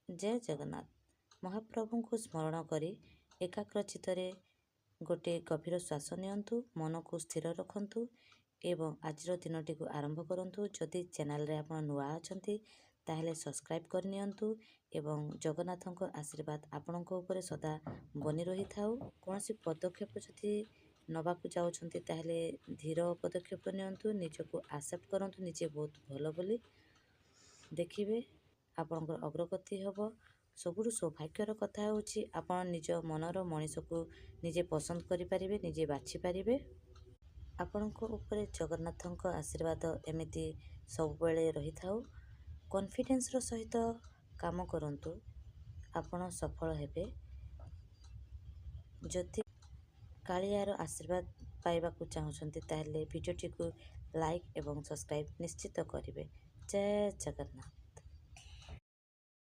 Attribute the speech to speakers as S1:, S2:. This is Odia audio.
S1: ଜୟ ଜଗନ୍ନାଥ। ମହାପ୍ରଭୁଙ୍କୁ ସ୍ମରଣ କରି ଏକାଗ୍ର ଚିତ୍ତରେ ଗୋଟେ ଗଭୀର ଶ୍ୱାସ ନିଅନ୍ତୁ, ମନକୁ ସ୍ଥିର ରଖନ୍ତୁ ଏବଂ ଆଜିର ଦିନଟିକୁ ଆରମ୍ଭ କରନ୍ତୁ। ଯଦି ଚ୍ୟାନେଲରେ ଆପଣ ନୂଆ ଅଛନ୍ତି, ତାହେଲେ ସବସ୍କ୍ରାଇବ୍ କରିନିଅନ୍ତୁ ଏବଂ ଜଗନ୍ନାଥଙ୍କ ଆଶୀର୍ବାଦ ଆପଣଙ୍କ ଉପରେ ସଦା ବନି ରହିଥାଉ। କୌଣସି ପଦକ୍ଷେପ ଯଦି ନେବାକୁ ଯାଉଛନ୍ତି, ତାହେଲେ ଧୀର ପଦକ୍ଷେପ ନିଅନ୍ତୁ। ନିଜକୁ ଆକ୍ସେପ୍ଟ କରନ୍ତୁ ନିଜେ ବହୁତ ଭଲ ବୋଲି। ଦେଖିବେ, ଆପଣଙ୍କର ଅଗ୍ରଗତି ହେବ। ସବୁଠୁ ସୌଭାଗ୍ୟର କଥା ହେଉଛି, ଆପଣ ନିଜ ମନର ମଣିଷକୁ ନିଜେ ପସନ୍ଦ କରିପାରିବେ, ନିଜେ ବାଛିପାରିବେ। ଆପଣଙ୍କ ଉପରେ ଜଗନ୍ନାଥଙ୍କ ଆଶୀର୍ବାଦ ଏମିତି ସବୁବେଳେ ରହିଥାଉ। କନଫିଡେନ୍ସର ସହିତ କାମ କରନ୍ତୁ, ଆପଣ ସଫଳ ହେବେ। ଯଦି କାଳିଆର ଆଶୀର୍ବାଦ ପାଇବାକୁ ଚାହୁଁଛନ୍ତି, ତାହେଲେ ଭିଡ଼ିଓଟିକୁ ଲାଇକ୍ ଏବଂ ସବସ୍କ୍ରାଇବ୍ ନିଶ୍ଚିତ କରିବେ। ଜୟ ଜଗନ୍ନାଥ।